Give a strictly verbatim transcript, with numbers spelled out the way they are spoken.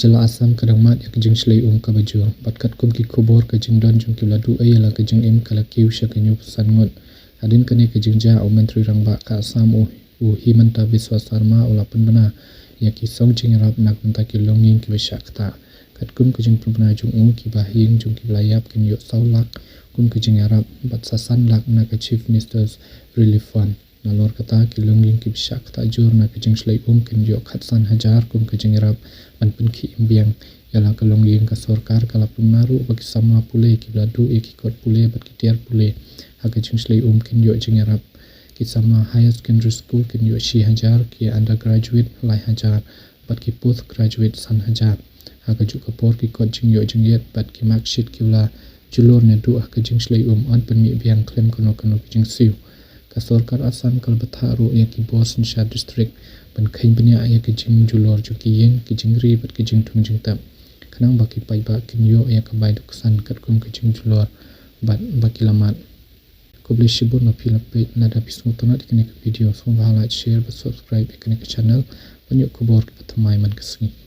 Jylla Assam ka dang mad ïa ka jingshlei um kaba jur, bad katkum ki khubor ka jingdon jong kiba la duh ei ïa la ka jingim ka la kiew sha ka hynñiewphew san ngut. Hadien kane ka jingjia u Myntri Rangbah ka Assam u, u Himanta Biswa Sarma u la pynbna ïa ki song jingïarap na ka bynta ki longïing kiba shah ktah. Katkum ka jingpynbna jong u, ki bahaïing jong kiba la ïap kin ïoh saw lak kum ka jingïarap bad sa san lak na ka Chief Minister's Relief Fund. Nalor kata, ki longïing kiba shah ktah jur na ka jingshlei um kin ïoh khatsan hajar kum ka jingïarap ban pynkhih im biang ïa la ka longïing. Ka sorkar ka la pynbna ruh ba ki samla pule kiba la duh ïa ki kot pule bad ki tiar pule ha ka jingshlei um kin ïoh jingïarap. Ki samla higher secondary school kin ïoh shi hajar, ki undergraduate lai hajar, bad ki postgraduate san hajar. Ha kajuh ka por, ki kot jingïoh jingïeit bad ki marksheet kiba la julor naduh ha ka jingshlei um yn pynmih biang khlem kano kano ka jingsiew. Ka sorkar Assam ka la bthah ruh ïa ki bor synshar district ban kheiñ bniah ïa ka jingjulor jong ki ïing, ki jingri bad ki jingthung jingtep, khnang ba ki paidbah kin ïoh ïa ka bai duksan katkum ka jingjulor bad ba ki la mad. Khublei shibun ba phi la peit. Lada phi sngewtynnat ïa kane ka video, sngewbha like, share bad subscribe ïa kane ka channel ban ïoh khubor kiba thymmai man ka sngi.